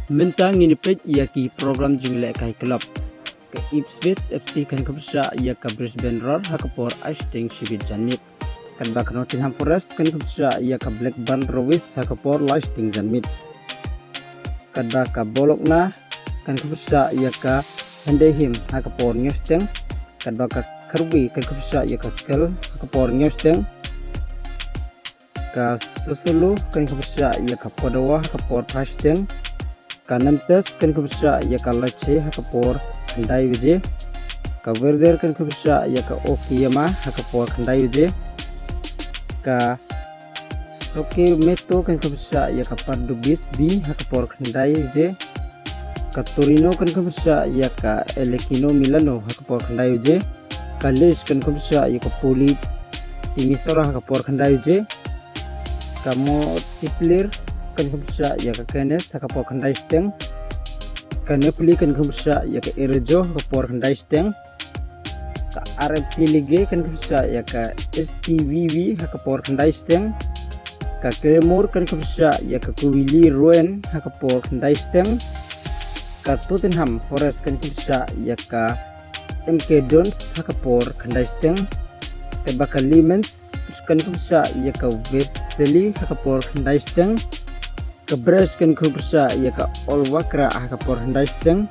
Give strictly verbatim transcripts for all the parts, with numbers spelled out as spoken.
Mynta ngin ïa peit ïa ki program jinglehkai club. Ka Ipswich F C kan ïa kynphyrshah ïa ka Brisbane Roar ha ka por aishiteng shibit janmiet. Katba ka Nottingham Forest kan ïa kynphyrshah ïa ka Blackburn Rovers ha ka por laishiteng janmiet. Katba ka Bologna kan ïa kynphyrshah ïa ka Heidenheim ha ka por hynñiewshiteng. Katba ka Kirkby kan ïa kynphyrshah ïa ka Schalke ha ka por hynñiewshiteng. Ka Sassuolo kan ïa kynphyrshah ïa ka Padova ha ka por phashiteng. Ka Nantes kan ïa kynphyrshah ïa ka Lecce ha ka por khyndai baje. Ka Werder kan ïa kynphyrshah ïa ka Okayama ha ka por khyndai baje. Ka Soke Meto kan ïa kynphyrshah ïa ka Pardubice B ha ka por khyndai baje. Ka Torino kan ïa kynphyrshah ïa ka Elecchino Milano ha ka por khyndai baje. Ka Lecce kan ïa kynphyrshah ïa ka Poli Timisoara ha ka por khyndai baje. Ka Montpellier kan ïa kynphyrshah ïa ka Cannes ha ka por khyndai shiteng. Ka Napoli kan ïa kynphyrshah ïa ka Erejo ha ka por khyndai shiteng. Ka R F C Liege kan ïa kynphyrshah ïa ka S T V V ha ka por khyndai shiteng. Ka Clermont kan ïa kynphyrshah ïa ka Quevilly Rouen ha ka por khyndai shiteng. Ka Tottenham Forest kan ïa kynphyrshah ïa ka M K Dons ha ka por khyndai shiteng. Katba ka Le Mans kan ïa kynphyrshah ïa ka Vercelli ha ka por khyndai shiteng. Ka Brest kan ïa kynphyrshah ïa ka Al Wakrah ha ka por khyndai shiteng.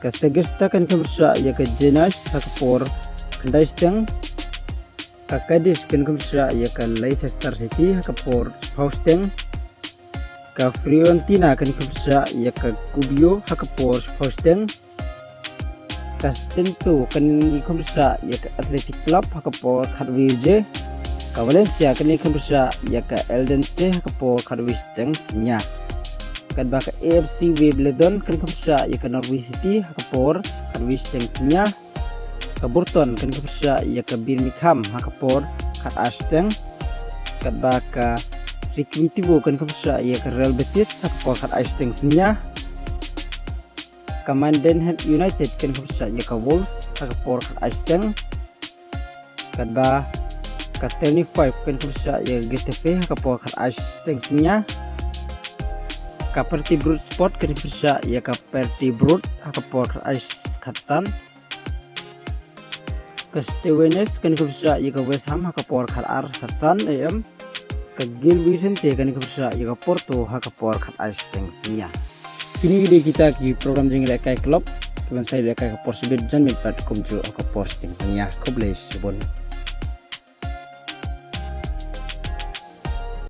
Ka Segesta kan ïa kynphyrshah ïa ka Genk ha ka por khyndai shiteng. Ka Cadiz kan ïa kynphyrshah ïa ka Leicester City ha ka por shiphew shiteng. Ka Fiorentina kan ïa kynphyrshah ïa ka Gubbio ha ka por shiphew shiteng. Ka Celta kan ïa kynphyrshah ïa ka Athletic Club ha ka por khatwei baje. Ka Valencia kan ïa kynphyrshah ïa ka Eldense ha ka por khatwei shiteng synñia. Katba ka A F C Wimbledon kan ïa kynphyrshah ïa ka Norwich City ha ka por khatwei shiteng synñia. Ka Brighton kan ïa kynphyrshah ïa ka Birmingham ha ka por khatar shiteng. Katba ka Recreativo kan ïa kynphyrshah ïa ka Real Betis ha ka por khatar shiteng synñia. Ka Manchester United kan ïa kynphyrshah ïa ka Wolves ha ka por khatar shiteng. Katba ka Tenerife kan ïa kynphyrshah ïa ka Getafe ha ka por khatar shiteng synñia. Ka Perth Glory Sport kan ïa kynphyrshah ïa ka Perth Glory ha ka por khatar khatsan. Ka Stevenage kan ïa kynphyrshah ïa ka West Ham ha ka por khatar khatsan A M. Ka Gil Vicente kan ïa kynphyrshah ïa ka Porto ha ka por khatar shiteng synñia. Kine ki dei kita ki program jinglehkai club kiban sa ïalehkai ha ka por shibit janmiet bad kumjuh ha ka por shiteng synñia. Khublei shibun.